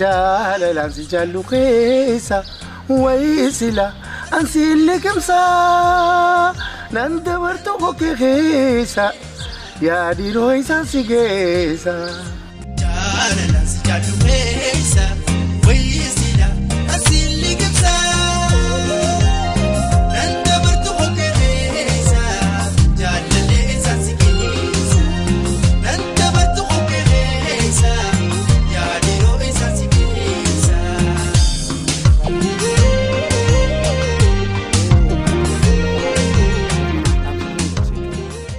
Jaalalaan si jaallu keessa wayisila ansi liqimsaa nan dabartu kokkee keessa yaadinoo isaan si geessa. Jaalalaan si jaallu keessa wayisila ansi liqimsaa nan dabartu kokkee keessa jaalallee isaan si geessa nan dabartu kokkee keessa yaadinoo isaan si geessa.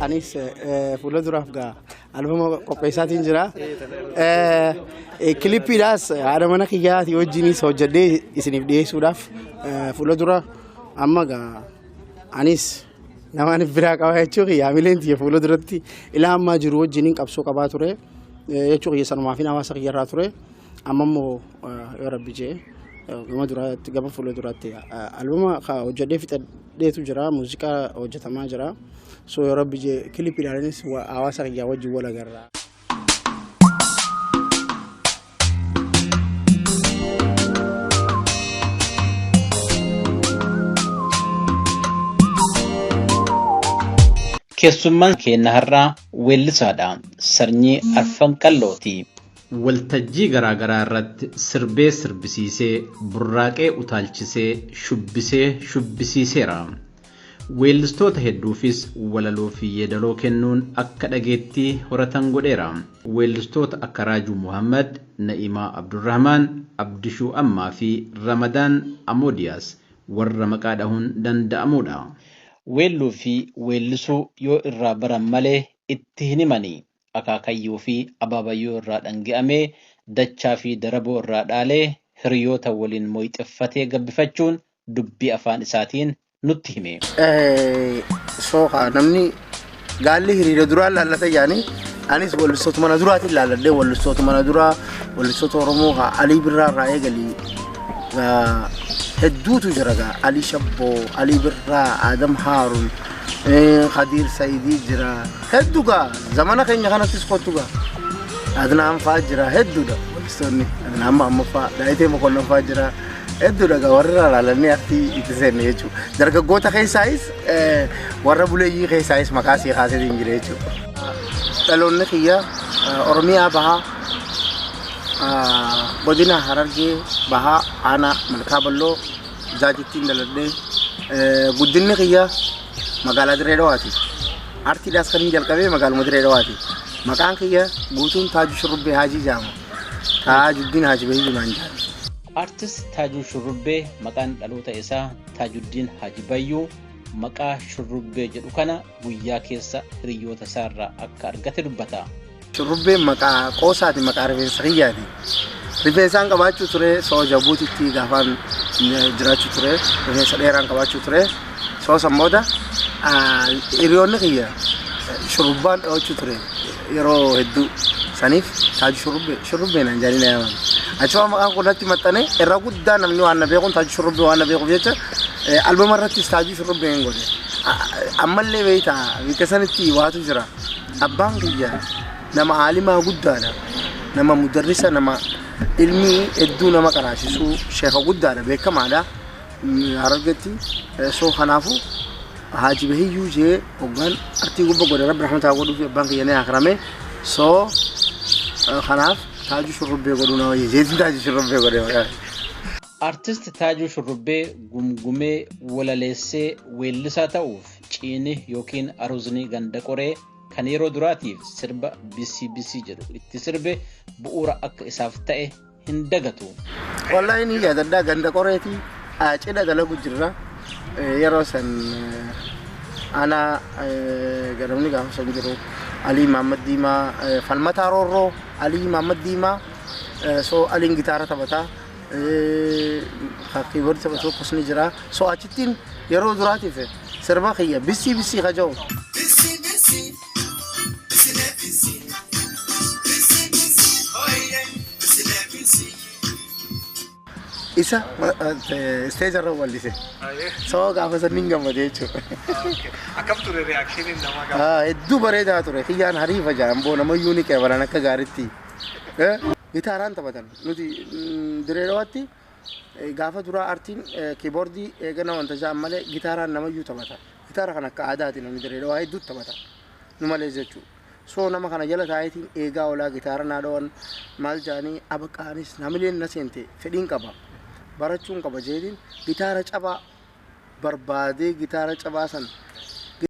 Anis fuula duraaf gaa albama qopheessaatiin jira. Kilippiidhaas haadha mana kiyyaatii wajjinis hojjedhee isiniif dhiyeessuudhaaf fuula dura amma gaa anis nama ani biraa qaba jechuu kiyya hamileen tiyya fuula duratti ilaa ammaa jiru wajjiniin qabsoo qabaa ture jechuu kiyya sanumaafin hawaasa kiyyarraa ture amma immoo yoo rabbi jee gama duraatti gama fuula duraatti albama hojjedhee fixadheetu jira, muuziqaa hojjetamaa jira. So yoo rabbi jee kilippiidhaanis hawaasa kiyyaa wajjin wal agarra. Keessummaan keenya har'aa weellisaadha. Sanyii Arfan Qallooti. Waltajjii garaa garaa irratti sirbee sirbisiisee, burraaqee utaalchisee, shubbisee shubbisiiseera. Weellistoota hedduufis walaloo fi yeedaloo kennuun akka dhageettii horatan godheera. Weellistoota akka Raajuu Muhammad, Na'imaa Abdurrahmaan, Abdishuu Ammaa fi Ramadaan Amoodiyaas warra maqaa dhahuun danda'amudha. Weelluu fi weellisuu yoo irraa baran malee itti hin himani. Akaakayyuu fi abaabayyuu irraa dhangi'amee dachaa fi daraboo irraa dhaalee hiriyoota waliin mooyxeffatee gabbifachuun dubbii afaan isaatiin nutti hime. So namni gaalli hiriira duraan laallata yaani anis wallistoota mana duraatiin laalladhee wallistoota mana duraa wallistoota Oromoo haa Alii Birraa irraa eegalii hedduutu jira gaa Alii Shabboo, Alii Birraa, Adam Haaruun, Khadiir Sayidii jira hedduu gaa zamana keenya kanattis kottu gaa Adnaan fa'aa jira hedduudha wallistoonni Adnaan Mahammad fa'aa Daayitee Mokonnon fa'aa jira hedduudha gaa warra irraa laalannee artii itti seenne jechuudha. Dargaggoota keessaayis warra buleeyyii keessaayis maqaa sii kaaseetiin jira jechuudha. Dhaloonni kiyya Oromiyaa Bahaa godina Harargee Bahaa aanaa Malkaa Balloo Jaajittiin dhaladhee guddinni kiyya magaalaa Dirree Dhawaati. Artiidhaas kan hin jalqabee magaaluma Dirree Dhawaati. Maqaan kiyya guutuun Taajuu Shurrubbee Haajii jedhama. Taajuddiin Haaji Bahiyyuu naan jedhama. Artist Taajuu Shurrubbee maqaan dhaloota isaa Taajuddiin Haaji Bayyuu maqaa Shurrubbee jedhu kana guyyaa keessa hiriyoota isaarraa akka argate dubbata. Shurrubbeen maqaa qoosaati, maqaa rifeensa kiyyaati. Rifeensaan qabaachuu ture soo Jabuutitti gaafaan jiraachuu ture rifeensa dheeraan qabaachuu ture soo san booda hiriyoonni kiyya shurrubbaan dhawachuu ture yeroo hedduu saniif Taaju Shurrubbee Shurrubbee naan jedhanii na yaaman. Achuma maqaan kun natti maxxane irra guddaa namni waan na beekuun Taaju Shurrubbee waan na beekuuf jecha albama irrattis Taajuu Shurrubbee hin godhe. Ammallee beektaa bikka sanitti waatu jira. Abbaan kiyya nama aalimaa guddaadha. Nama mudarrisa nama ilmii hedduu nama qaraasisuu sheeka guddaadha beekamaadha. Harargetti soo kanaafuu Haaji Bahiyyuu jee hoggaan artii gubba godhe rabbi rahmataa godhuu fi abbaan kiyya ni akirame soo kanaaf Taajuu Shurrubbee godhuu na wayya jeetiin Taajuu Shurrubbee godhe maqaa. Artist Taajuu Shurrubbee gumgumee walaleessee weellisaa ta'uuf ciini yookiin aruuzni ganda qoree kan yeroo duraatiif sirba Bisii Bisii jedhu itti sirbe bu'uura akka isaaf ta'e hin dagatu. Wallahi ni yaadadhaa ganda qoreetii cidha dalagu jirra yeroo san ana garamni gaafa san jiru Alii Mahammad Diimaa Falmataa Roorroo Alii Mahammad Diimaa so Aliin gitaara taphataa kiiboordii taphatu tokkos ni jira so achittiin yeroo duraatiif sirba kiyya Bissii Bissii kaja'u. Bissi bissi bissi bissi bissi bissi oye bissi bissi. Isa isteeja irra wallise. Sababa gaafa sanniin gammade jechuudha. Akkam ture reaction namaa gaafa? Hedduu bareedaa ture. Kiyyaan hariifa jedhan boo namayyuu ni qeebalan akka gaariitti. Gitaaraan taphatan. Nuti Direedawaatti gaafa duraa artiin kiiboordii eegana wanta ja'an malee gitaaraan namayyuu taphata. Gitaara kan akka aadaati namni Direedawaa hedduutu taphata. Nu malee jechuudha. So nama kana jala taa'eetiin eegaa oolaa gitaara naa dhawan maal jaanii abaqaanis namileen na seente fedhiin qaba. Barachuun qaba jeetiin gitaara cabaa barbaadee gitaara cabaa san